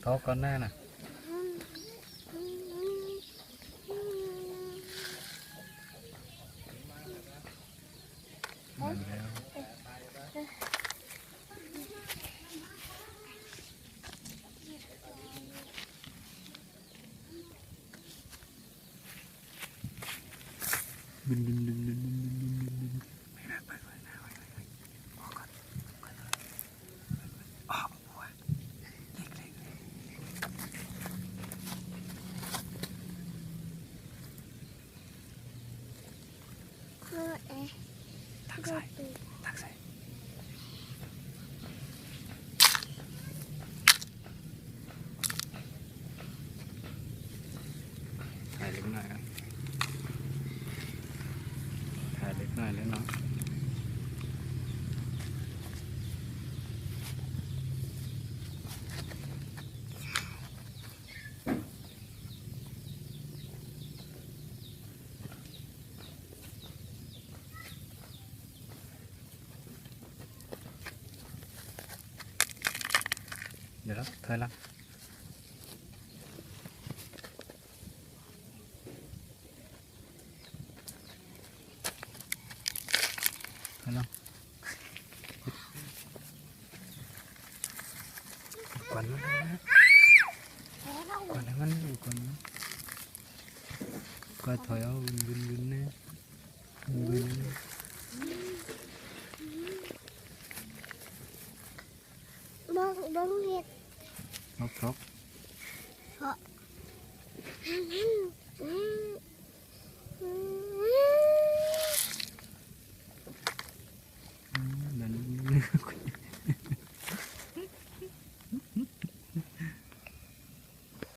ເທາະກ່ອນໜ້ານະ. ນັ້ນແລ້ວ. ຕັກໃສ່ ຕັກໃສ່. ຖ່າຍເລັກນ້ອຍກ່ອນ ຖ່າຍເລັກນ້ອຍເລີຍເນາະ. ດຽວລະ ຖອຍຫຼັງ ຖອຍຫຼັງ. ກວນມັນນະ ກວນໃຫ້ມັນຢູ່ ກວນມັນ ກວນຖອຍເອົາ ວຶນໆໆ ແນ່ ວຶນໆ. ເບິ່ງ ເບິ່ງເຫັດ ເທາະ ເທາະ ເທາະ ອືມ ນັ້ນ